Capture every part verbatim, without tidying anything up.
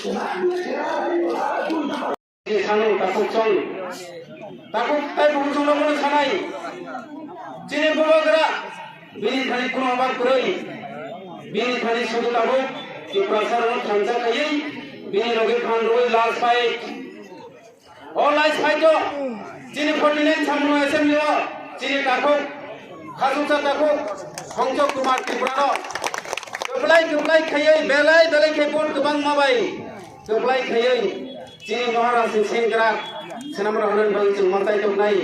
Sanwi takhuk chong. Takhuk tai bukhuk chong rokno sanai. Chini bubagra bini thani kuno abang kwrwi. Bini thani sudu tabuk Tiprasa rokno thansa khaiwi bini logi phan rwi last fight. O last fight o chini forty nine Samung assembly o chini takhuk, khasuksa takhuk Hongchok Kumar Tripura no kwplai kwplai khaiwi belai belai khe vote kwbangma bai. Kwplai khaiwi chini Maharaj ni sengkrak swnamrok hwnwi bai chwng mwtai tongnai.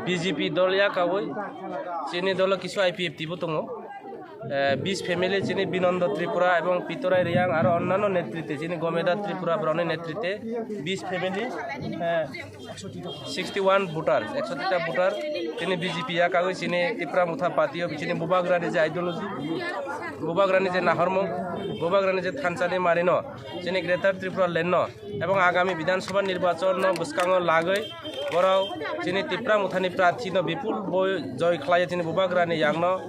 B J P dol ya kawi, chini dolo kisu I P F T bo tongo. Eh, bis family chini Binondo Tripura ebong Pitorai Reang aro onnano netrite chini Gomeda Tripura borokni netrite bis family, eh, sixty one voter, ekso tita voter, chini B J P ya kagwi chini Tipra Motha party o chini bubagrani je ideology, bubagrani je nahormung, bubagrani je thansani marino, chini Greater Tripura land no, ebong agami Bidhan Sabha nirbachon no bwskango lagwi borok chini Tipra Mothani prarthi no bipul boi joy khlai chini bubagrani yakno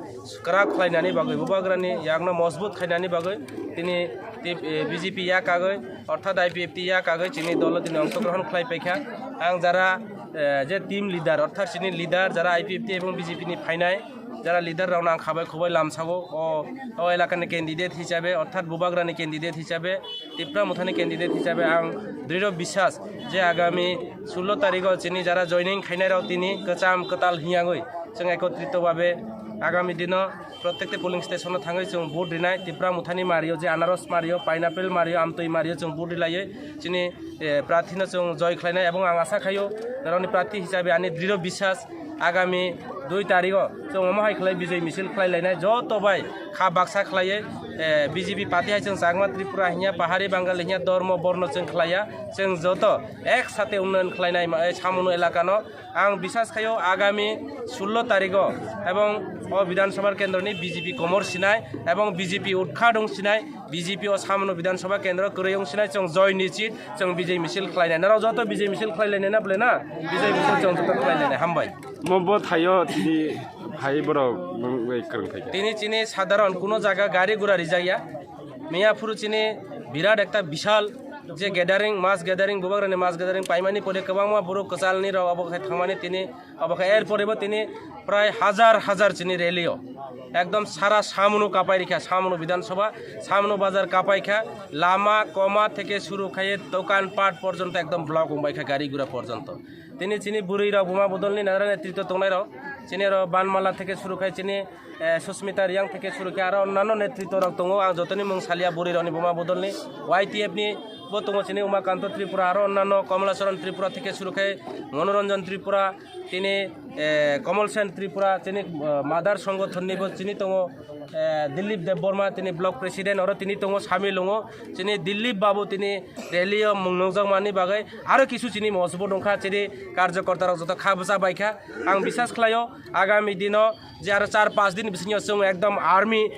kwrak khlainani bagwi, bubagrani yakno mojbut khainani bagwi tini tip-, eh, B J P ya kagwi, orthat I P F T ya kagwi chini dolo tini ongsogrohon khlai paikha. Ang jara, eh, je team leader, orthat chini leader, jara I P F T ebong B J P ni phainai, jara leader rokno ang khabai khubai lamsago, o, o elakani candidate hisabe, orthat bubagrani candidate hisabe, Tipra Mothani candidate hisabe ang drirw biswas je agami sullo tarigo chini jara joining khainai rok tini kwcham kwtal hiyangwi chwng ekotrito babe agami dino Protekte polling station o thangwi chwng vote rinai, Tipra Mothani mario, je anaros mario, pineapple mario, amtwi mario chwng vote rilaiwi chini, eh, prarthi no chwng joy khlainai, ebong ang asa khaio norokni prarthi hisabe ani drirw biswas agami dui tarigo chwng omo hai khlai bijoi misil khlai lainai, joto bai kha baksa khlaiwi, eh, B J P party hai chwng Chakma Tripura hinya, Pahari Bangali hinya, dormo borno chwng khlaiya, chwng joto ek sate unnayan khlainai ma, eh, Samunu elaka no. Ang biswas khaio agami sullo tarigo ebong o Bidhan Sabha kendroni B J P komor sinai ebong B J P utkha dong sinai, B J P o Samunu Bidhan Sabha kendro kwrwi wng sinai, chwng joy nichit chwng bijay misil khlainai. Norok joto bijay misil khlai lainai na bwle na? Bijay misil chwng joto khlai lainai. Hambai. Mo bo thaio tini hai borok bwng bai kwrwng khaikha. Tini chini sadharon kuno jaga gari gura rijak ya. Miya phuru chini birat ekta bishal je gathering, mass gathering, bubagrani mass gathering paimani pore kwbangma borok kwchalni rok obo khai thangmani tini, obo khai er pore bo tini prai hajar hajar chini rally o ekdom sara Samunu kapai rikha, Samunu Bidhan Sabha, Samunu bazar kapai kha, lama koma theke suru khai dokan pat porjonto ekdom block wng bai kha, gari gura porjonto. Tini chini bwrwi rok buma bodolni nadra netrito tongnai rok, chini oro Banmala theke suru khai chini eh, Susmita Reang theke suru khe aro onnano netrito rok tongo, ang jotoni mung salia, bwrwi rokni buma bodolni Y T F ni bo tongo chini Umakanto Tripura, aro onnano Komolacharan Tripura theke suru khe Monoranjan Tripura, tini, eh, Komol Sen Tripura, chini, eh, Mother Songothon ni bo chini tongo, eh, Dilip Debbarma, tini block president, oro tini tongo Sami Lungo, chini Dilip Babu, tini rally o mung nungjak mani bagwi aro kisu chini mosbo nungkha, chini karjokorta rok joto kha bwsa bai kha. Ang biswas khlaio, agami dino je aro char panch din bisingo chwng ekdom army